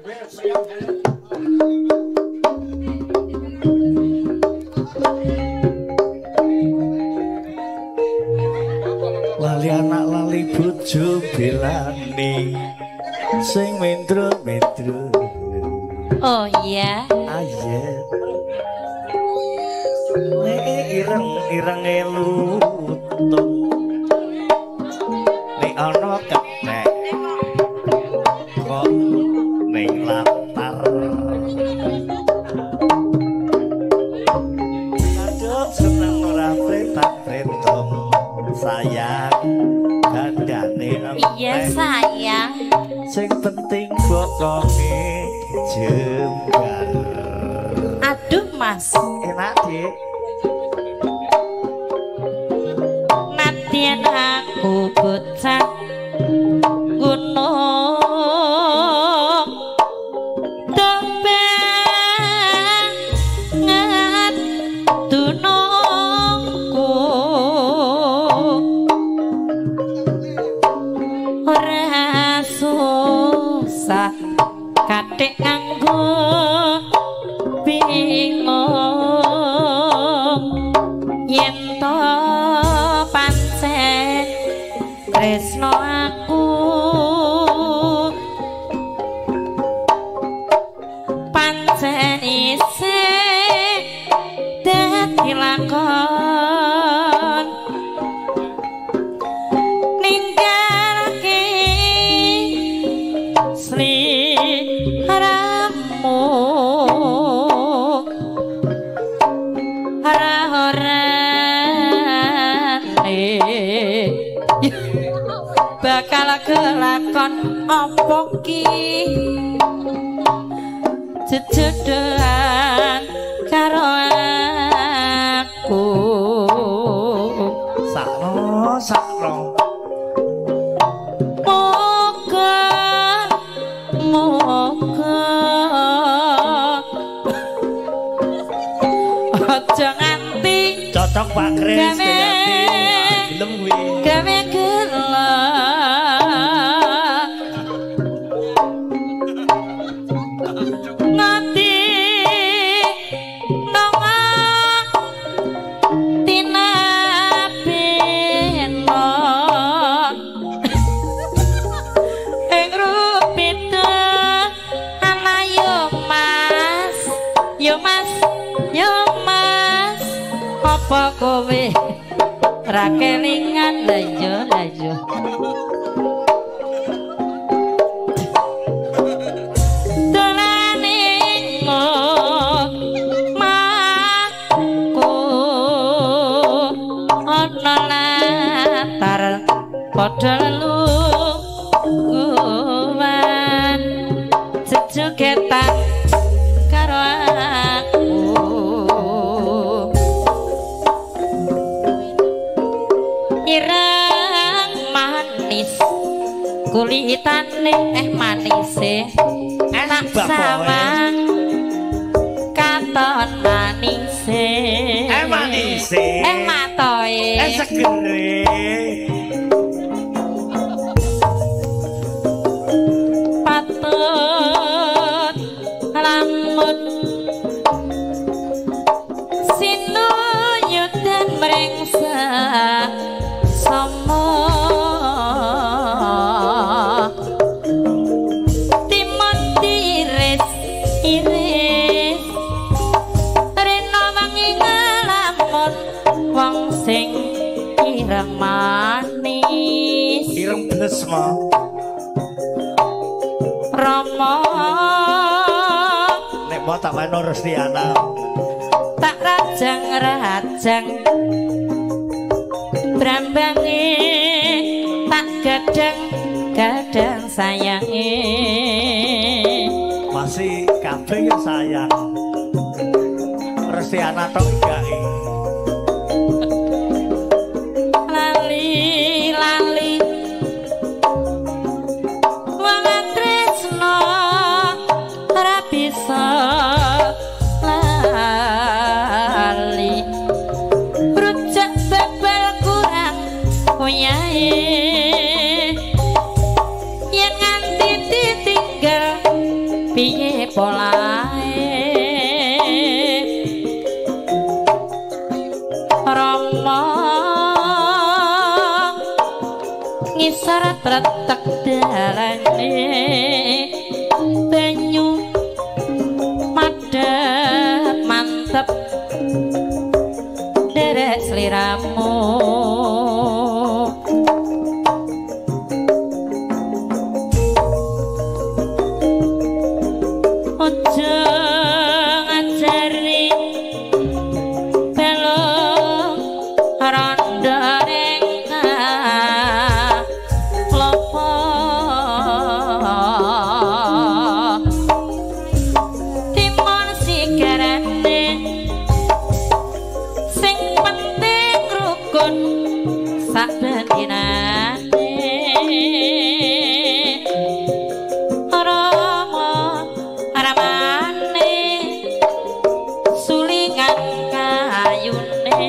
Lali anak lali bojo belani sing mendro-mendro. Oh iya. Aye. Nek ireng-irenge lutung. Nek ana kethek kok ning latar. Kadung seneng ora pretak-pretung. Sayang dandane entek. Iya sayang. Sing penting bokonge jembar. Aduh Mas. Enak Dik. Nadyan aku bocah gunung tebanget dunungku ora susah kathik nganggo bingung yen to pancen tresno aku pancen isih dadi lakon ninggalke sliramu bakal kelakon apa ki jejedan karo aku. Sakno sakno. Moga moga aja nganti cocok Pak Kris gelem kuwi gawe gela. Ngati nonga tinapeno ing rupite ana yo Mas, yo Mas, yo Mas, apa kowe ra kelingan? Lah iya, lah iya. Dolane omahku ana latar padha lelungguhan jejogetan karo aku. Ireng manis kulitane manise tak sawang katon manise manise matoe segere patut lamun sinuyudan mrengsa sama timon tiris iris rena wangi nglamun wong sing ireng manis ireng bles ma Rama nek mau tak weno Restiana tak rajang-rajang brambange tak gadang-gadang sayange masih kabeh ya sayang Restiana tok gae lali lali wong tresno ora bisa lali rujak bebel kurang punyai yen nganti ditinggal piye polahe Rama ngisor tretek dalane banyu madhep mantep derek sliramu. Aja ngajari belok rondo ning klopo timon sigarane sing penting rukun saben dinane. Rama ramane sulingan kayune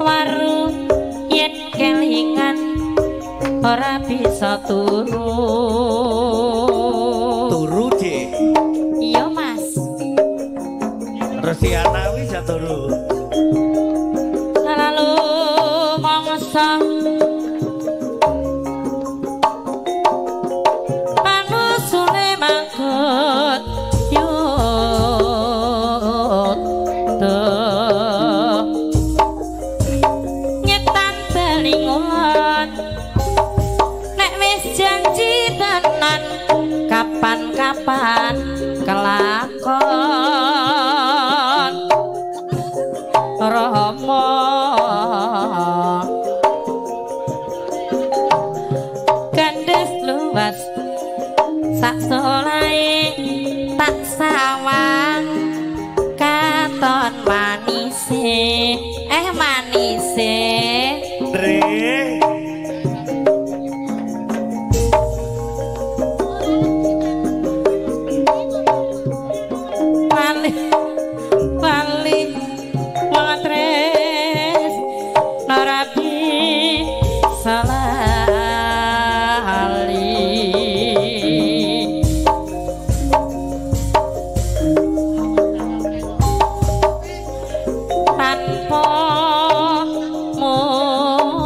waru yen kelingan ora bisa turu. Turu, Dik. Iya, Mas. Resiana kuwi ja turu. Lalu mangsa panusune mangkut yuta nyetan belingon nek wis janji tenan kapan-kapan kelakon. Rama gandes luas sak solahe tak sawang katon manise manise. Dre. Wali wali matres narabi salali. Tanpa mundur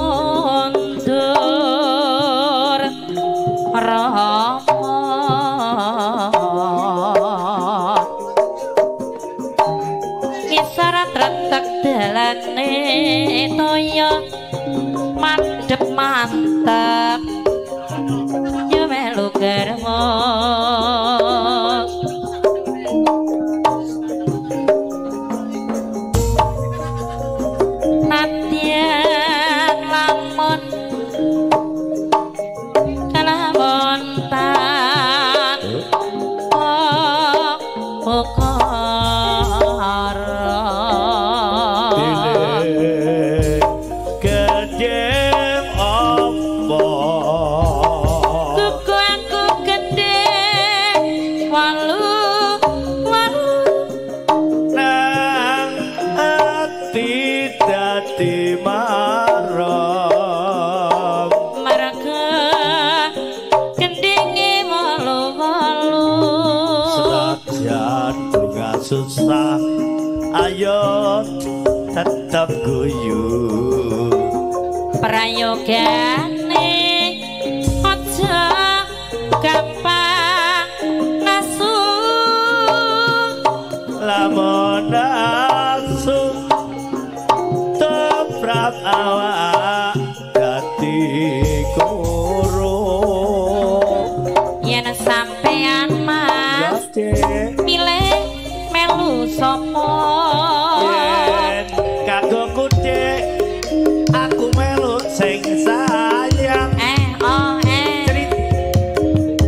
Rama ngisor tretek dalane toya madhep mantep yo melu garwa. Nadyan lamun kalamun tan ukara Dile gedhem apa? Kuku aku gedhe walu walu Nang ati dadi marang marga gendinge walu walu. Senajan bunga susah ayo tetep guyu. Prayogane aja gampang ngasu Lamun asu teprap awak dadi kuru. Yen sampean Mas Dik. milih melu sapa? Yen kagongku Dik, aku melu sing sayang. Eh oh eh Cerit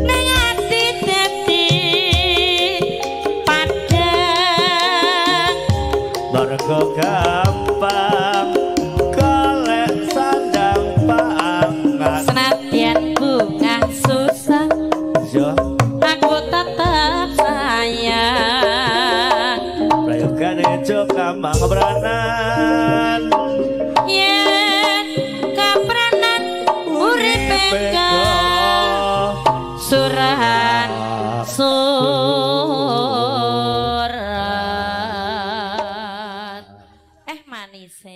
ning lan surat. Manise.